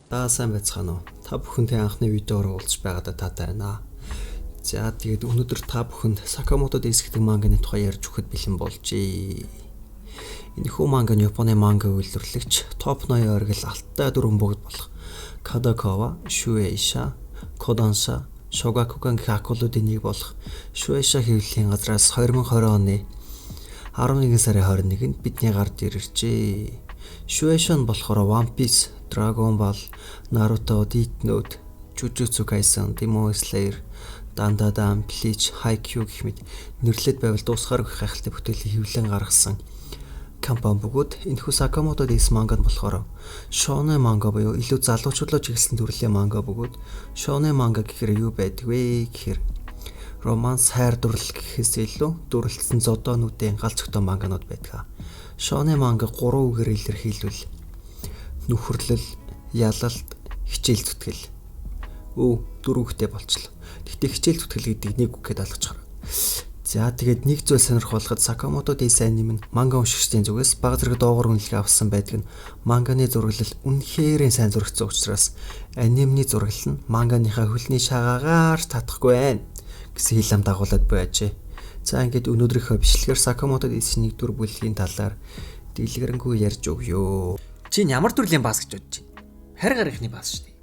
Та сайн байцгаана уу? Та бүхэнтэй анхны видеоор уулзж байгаадаа таатай байна. За тэгээд өнөөдөр та бүхэнд Sakamoto Days гэдэг манганы тухай ярьж өгөхөд бэлэн болжээ. Энэхүү манга нь Японы манга үйлдвэрлэгч Топ 80 оргил алттай дөрвөн богд болох Kadokawa, Shueisha, Kodansha, Shogakukan гэх акулуудын нэг болох Shueisha хэвлэлийн газраас 2020 оны 11 сарын 21-нд бидний гард иржээ. Shueisha нь болохоор One Piece, Dragon Ball, Naruto, Death Note, Jujutsu Kaisen, Demon Slayer, Dandadan, Bleach, Haikyuu гэх мэт нэрлээд байвал дуусахааргүй гайхалтай бүтээлийн хэвлэн гаргасан компани бөгөөд энэхүү Sakamoto Days манга нь болохоор shonen манга буюу илүү залуучуудлаа чиглэсэн төрлийн манга бөгөөд shonen манга гэхээр юу байдаг вэ гэхээр романс, хайр дурлал гэхээс илүү дүрлэлсэн зодоонуудын гал зөгтөө манганууд байдаг. Shonen манга гурван үгээр илэрхийлвэл нөхөрлөл, ялалт, хичээл зүтгэл. Өө дөрөв үгтэй болчлоо. Гэхдээ хичээл зүтгэл гэдэг нэг үг гэдээ алгачаар. За тэгээд нэг зүйл сонирхолтой Sakamoto Days аниме нь манга уншигчдын зүгээс бага зэрэг доогуур үнэлгээ авсан байдаг нь манганы зураглал үнэхээр сайн зурагдсан учраас анимны зураглал нь манганыхаа хөлний шагаагаар татахгүй байна гэсэн хэл ам дагуулад буй ажээ. За ингээд өнөөдрийнхөө бичлэгээр Sakamoto Days-ийн 1-р бүлгийн талаар дэлгэрэнгүй ярьж өгье. Чи ямар төрлийн бас гэж бодож байна? Харь гарынхны бас шүү дээ.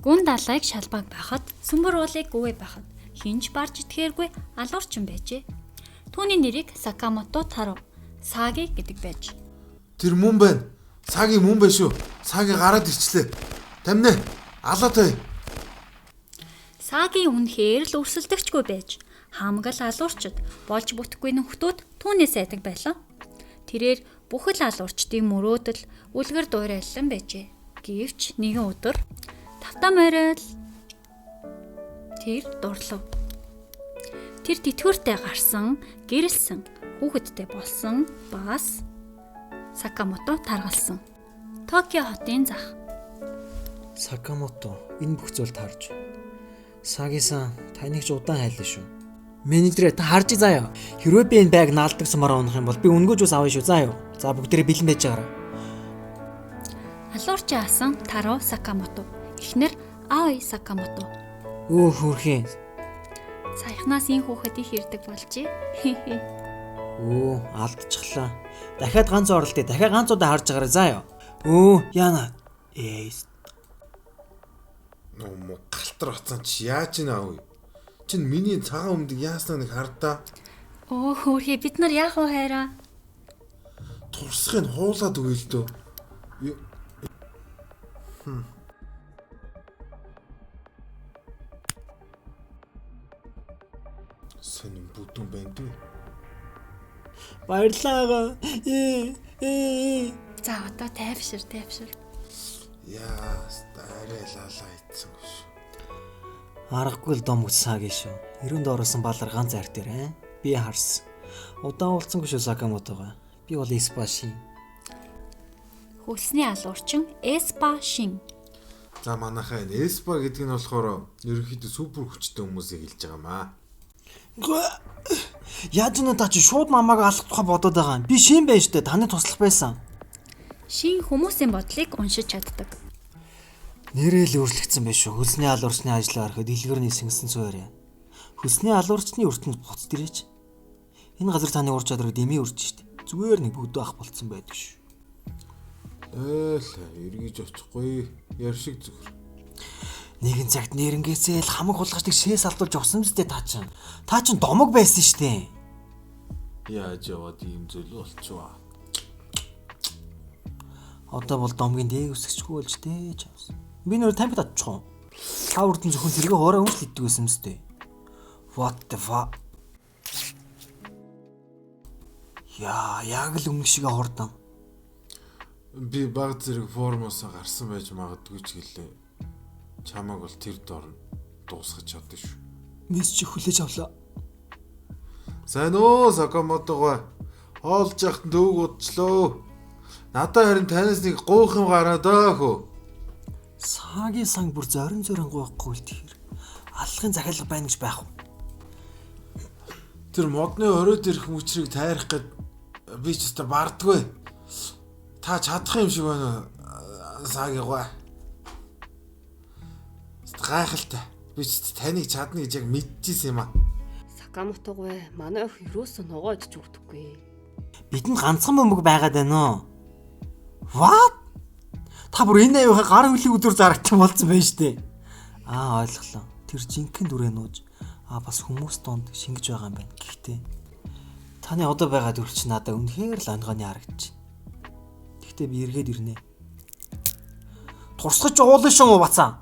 Гүн далайг шалбааг байхад, сүмбэр уулыг гүвэ байхад хинж барж итгээргүй алуурчин байжээ. Түүний нэрийг Сакамото Таро Саги гэдэг байж. Тэр мөн байна. Саги мөн байна шүү. Саги гараад ирчлээ. Тамнэ. Алаатай. Саги үнэхээр л өрсөлдөгчгүй байж хамаг л алуурчид болж бүтэхгүй нөхдүүд түүнээс айдаг байлаа. Тэрээр бүхэл алуурчдын мөрөөдөл үлгэр дуурайлан байжээ. Гэвч нэгэн өдөр тавтаа морил тэр дурлав. Тэр тэтгэвртэй гарсан, гэрэлсэн, хүүхэдтэй болсон, бас Сакамото таргалсан. Токио хотын зах. Сакамото энэ бүх зүйл таарж. Саги-сан таныг ч удаан хайлаа шүү. Менежерээ та харж заяа. Хэрвээ би энэ байг наалдаг сумаараа унах юм бол би өнгөж ус авна шүү заа юу. За бүгдээрээ бэлэн байж байгаарай. Алуурчин асан Таро Сакамото. Эхнэр Аой Сакамото. Өө хөрхийн. Саяхнаас энэ хүүхэд их ирдэг болжээ. Өө алдчихлаа. Дахиад ганц оролтыг дахиад ганц удаа харж байгаарай заа юу. Өө яана. Ээ Нөө галтар бацсан чи яаж ийн аав? Чин миний цагаан өмдөг яаснаа нэг хардаа. Өө хөрхий бид нар яах вэ хайраа? Турсахыг хуулаад өгье л дөө. Сонин бүдүүн байна дүү. Баярлалаа ага. Ээ ээ. За одоо тайвшир тайвшир. Яас арай лалаа ицсэн гэж. Аргагүй л домог Саги шүү. Эрүүнд оруулсан балар ганц айр дээр аа. Би харсан. Удаан уулзсангүй шүү Сакамотогоо. Би бол Эспа шин. Хөлсний алуурчин Эспа шин. За манайхаа энэ Эспа гэдэг нь болохоор ерөнхийдөө супер хүчтэй хүмүүсийг хэлж байгаа маа. Яаж нү та чи шууд намайг алах тухай бодоод байгаа юм. Би шин байж тээ таны туслах байсан. Шин хүмүүсийн бодлыг уншиж чаддаг. Нэрээ л өөрчлөгдсөн байх шүү. Хөлсний алуурчны ажлаа орхиод дэлгэр нь сэнгэсэн цуур. Хөлсний алуурчны өртөнд буцад ирээч. Энэ газар таны ур чадварыг дэмий үрж штт. Зүгээр нэг бүдүү ах болцсон байдаг шүү. Ээл эргэж очихгүй. Яр шиг зүгээр. Нэгэн цагт нэрнгээсээ л хамаг хулгачдыг шээс алдуулж явсан зү та чинь. Та чинь домог байсан штэ. Яаж яваад ийм зүйл болчихваа. Одоо бол домгийн дээг өсгөчгүй болж дээ чавс. Би нөр тамхи татчих уу? Та үрдэн зөвхөн тэргээ хоороо өмсөл иддэг байсан мэт. What the fuck? Яа, яг л өмнөх шиг хордон. Би баг зэрэг формоос гарсан байж магадгүй ч гэлээ. Чамааг бол тэр дор нь дуусгаж чадна шүү. Мэс чи хүлээж авлаа. Сайн уу Сакамотогоо. Хоолж яхад төвөг удчлоо. Надаа харин танаас нэг гуйх юм гараад аа хөө. Саги сан бүр зорин зорин гуйхгүй л тэгэхээр аллахын захиалга байна гэж байх уу? Тэр модны оройд ирэх мөчрийг тайрах гээд би ч өстой бардаггүй. Та чадах юм шиг байна. Саагигаа. Гайхалтай. Би ч таныг чадна гэж яг мэдчихсэн юм аа. Сакамотогой манай охин юусоо ногоо идэж өгдөггүй. Бидэнд ганцхан бөмбөг байгаад байна уу? What? Та бүр энэ аюухай гар хөлийг өдөр зарагтсан болсон байж тээ. Аа ойлголоо. Тэр жинхэнэ дүрээ нууж бас хүмүүс донд шингэж байгаа юм байна. Гэхдээ таны одоо байгаа дүр чинь надад үнэхээр л онгооны харагдчих. Гэхдээ би эргээд ирнэ. Турсгаж уулын шун бацаа.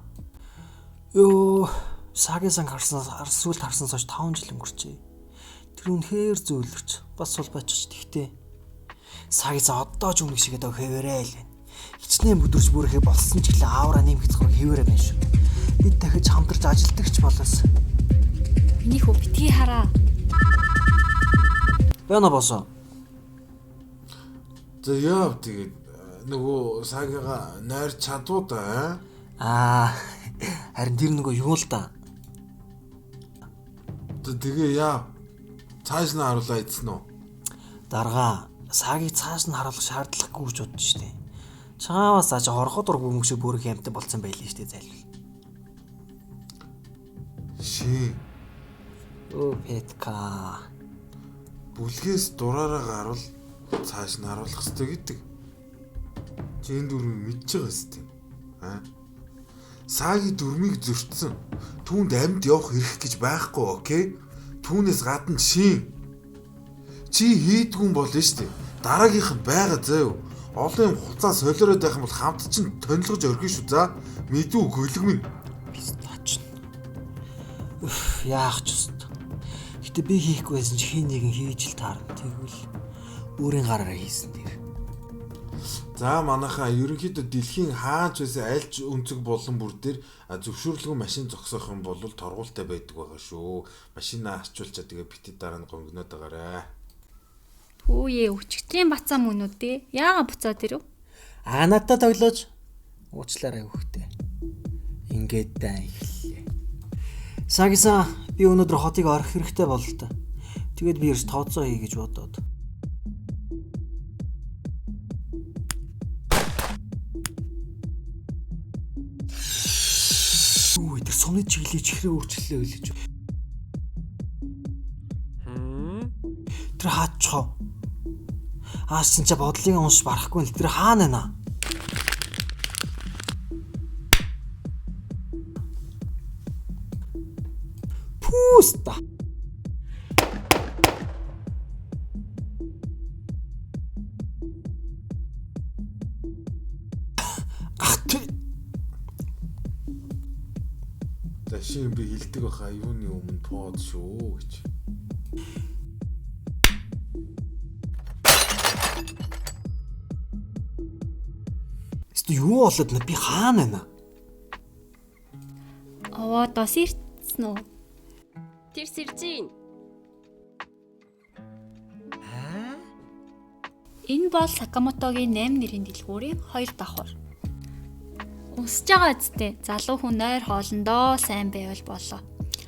Йоо, Сагисан харсан сүүлд харсан сошь 5 жил өнгөрчээ. Тэр үнэхээр зөөлрч бас сул бачиж тэгтээ. Сагисан одоо ч өмнөх шиг одоо хэвээрээ л байна. Хичнээн бүдэрч бүрхээ болсон ч гэлээ аавра нэмэх зохрог хэвээрээ байна шүү. Бид дахиж хамтарч ажилдагч болоос. Миний хүү битгий хараа. Байна босоо. За яав тэгээд нөгөө Саагигаа нойр чадвуу да. Аа харин тэр нөгөө юу л да. Тэгээ яа. Цааш нь харуулаа идсэн үү? Даргаа Саагийг цааш нь харуулах шаардлагагүй гэж бодож штэ. Чаавас ааж хорхоо дург бөмбөг шиг бүрэх юмтай болсон байлээ штэ зайлвал. Ши. Өө Петка. Бүлгээс дураараа гарвал цааш нь харуулах хэрэгтэй гэдэг. Чи энэ дүрмийг мэдж байгаа сте. Аа. Сааги дүрмийг зөрчсөн. Түүнд амьд явах эрх гэж байхгүй, окей? Түүнээс гадна шин. Чи хийдгүн болно шүү дээ. Дараагийнх нь байгаа заа юу. Олон юм хуцаа солиороод байх юм бол хамт чинь тонилгож орхино шүү за. Мэдүү гөлөг минь. Пистач. Үф, яах ч өст. Гэтэ би хийхгүй байсан чи хин нэгэн хийж л таарна. Тэгвэл өөрийн гараараа хийсэн тэр. За манайхаа ерөнхийдөө дэлхийн хаач байсан альж өнцөг болон бүр дээр зөвшөөрлгүй машин зогсоох юм бол торгуултай байдаг байгаа шүү. Машинаа арчуулчаа тэгээ битээ дараа нь гонгноод байгаарэ. Хүүе өчигдрийн бацаа мөн үү дээ? Яага буцаад ирэв? Аа надад тоглооч. Уучлаарай хүүхдээ. Ингээд даа эхэллээ. Сагисан би өнөөдөр хотыг орох хэрэгтэй бололтой. Тэгээд би ерс тооцоо хий гэж бодоод. Юу тэр сумны чиглэлийг чихрээ өөрчлөлөө гэж. Тэр хаачхоо. Ааш чинь бодлыг унш барахгүй л тэр хаана байна? Пуста. За шин би хилдэг байхаа юуны өмнө под шүү гэж. Эсвэл юу болоод нэ би хаана байна? Овоо дос ирсэн үү? Тэр сэржин. Энэ бол Сакамотогийн 8 нэрийн дэлгүүрийн 2 давхар. Унсаж байгаа үсттэй залуу хүн нойр хоолндоо сайн байвал болоо.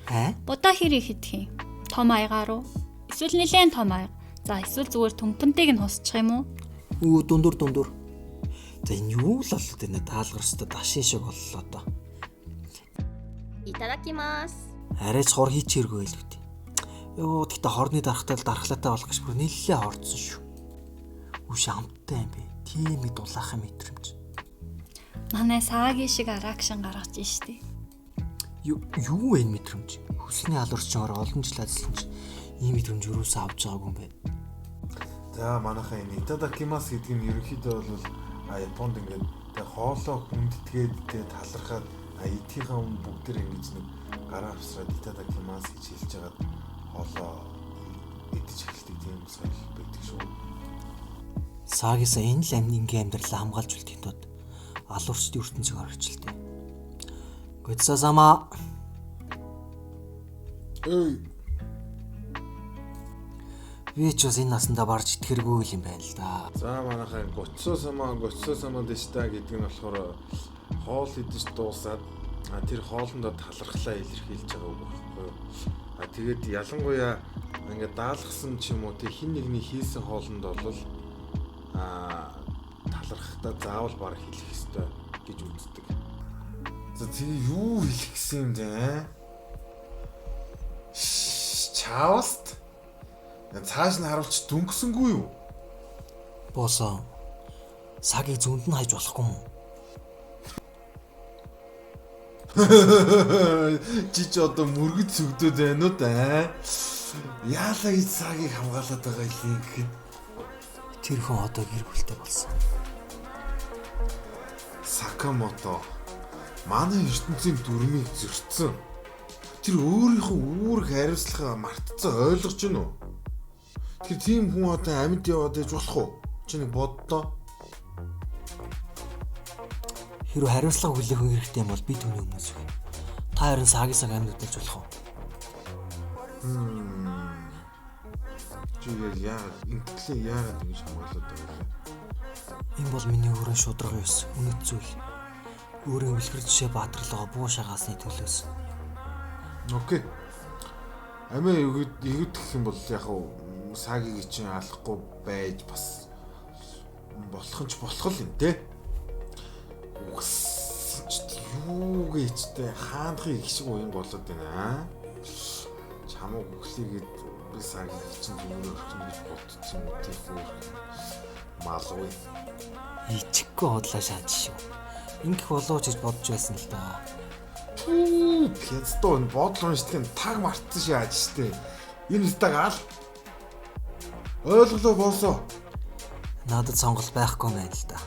Аа? Будаа хэр их идэх юм? Том аягаар уу? Эсвэл нэлээд том аяга. За эсвэл зүгээр төмпөнтийг нь хусчих юм уу? Үү дундур. За энэ юу л болоод байна? Даалгар өстө дашин шиг боллоо доо. Итадакимас. Арайч хор хийчихэргүй байл үү. Йоо тэгтээ хорны дарахтаа л дархлаатай болох гэж бүр нэлээ хордсон шүү. Үш амттай юм бэ. Тийм нэг дулаахан мэдрэмж. Манай Сааги шиг аракшин гаргаж штэ. Юу вэ мэдрэмж? Хүсний алуурчин ороо олон жил ажилласан чинь ийм мэдрэмж юусаа авч байгаагүй юм бэ? За манайхаа энэ итадакимас гэдэг нь ерөнхийдөө бол Японд ингээд тэг хоолоо хүндэтгээд тэг талархаад идхийнхаа өмнө бүгд ингэж нэг гараа авсраад итадакимас гэж хэлж хагаад хоолоо идэж эхэлдэг тийм соёл байдаг шүү. Саагисаа энэ л ингийн амьдралаа хамгаалж үлдэхин тулд алуурчдын ертөнцийг орхичлээ. Гүцсасама. Эй. Би ч бас энэ насандаа барж итгэргүй юм байна л да. За манайхаа гоцсосама дэшта гэдэг нь болохоор хоол идэж дуусаад тэр хоолндоо талархлаа илэрхийлж байгаа үг байхгүй юу? А тэгээд ялангуяа ингээд даалгасан ч юм уу тэг хин нэгний хийсэн хоолнд бол талархахдаа заавал бараг хэлэх ёстой гэж үздэг. За тэгээ юу хэлэх гэсэн юм бэ? Чаавст цааш нь харуулч дүнгэсэнгүй юу? Босоо. Сагийг зүүнд нь хайж болохгүй юм уу? Чи ч одоо мөргөд сүгдөөд байна уу да? Яалаа гэж сагийг хамгаалаад байгаа юм гэхэд тэр хүн одоо гэр бүлтэй болсон. Сакамото манай ертөнцийн дүрмийг зөрчсөн. Тэр өөрийнхөө үүрэг хариуцлагаа мартцсан, ойлгож байна уу? Тэгэхээр тийм хүн одоо амьд яваад иж болох уу? Чи нэг боддоо. Хэрвээ хариуцлага хүлээх хүн хэрэгтэй юм бол би түүний өмнөөс үгүй. Та харин саагисаг амьд үлдээж болох уу? Чи яг яагаад интгэлээ яагаад ингэж хамгаалаад байгаа юм? Энэ бол миний өөрийн шударга ёс, үнэт зүйл. Өөрийн үлгэр жишээ баатарлага буу шагаасны төлөөс. Окей. Амиа өгöd гэх юм бол яг уу сагийг чинь алахгүй байж бас болох нь ч болох л юм те. Үгс ч юу гэжтэй хаандахын их шиг уян болоод байна. Чамаг өглөөгээд би сагийг чинь зүгээр өрхөн гэж бодсон юм уу тийм хөөх малгүй. Ичихгүй хотлоо шааж шүү. Ингэх болов ч гэж бодож байсан л да. Пүү, пяцдоо энэ бодол уншдаг нь таг мартсан шааж штэ. Энэ стаг ал. Ойлголоо боосоо. Надад сонголт байхгүй юм байна л да.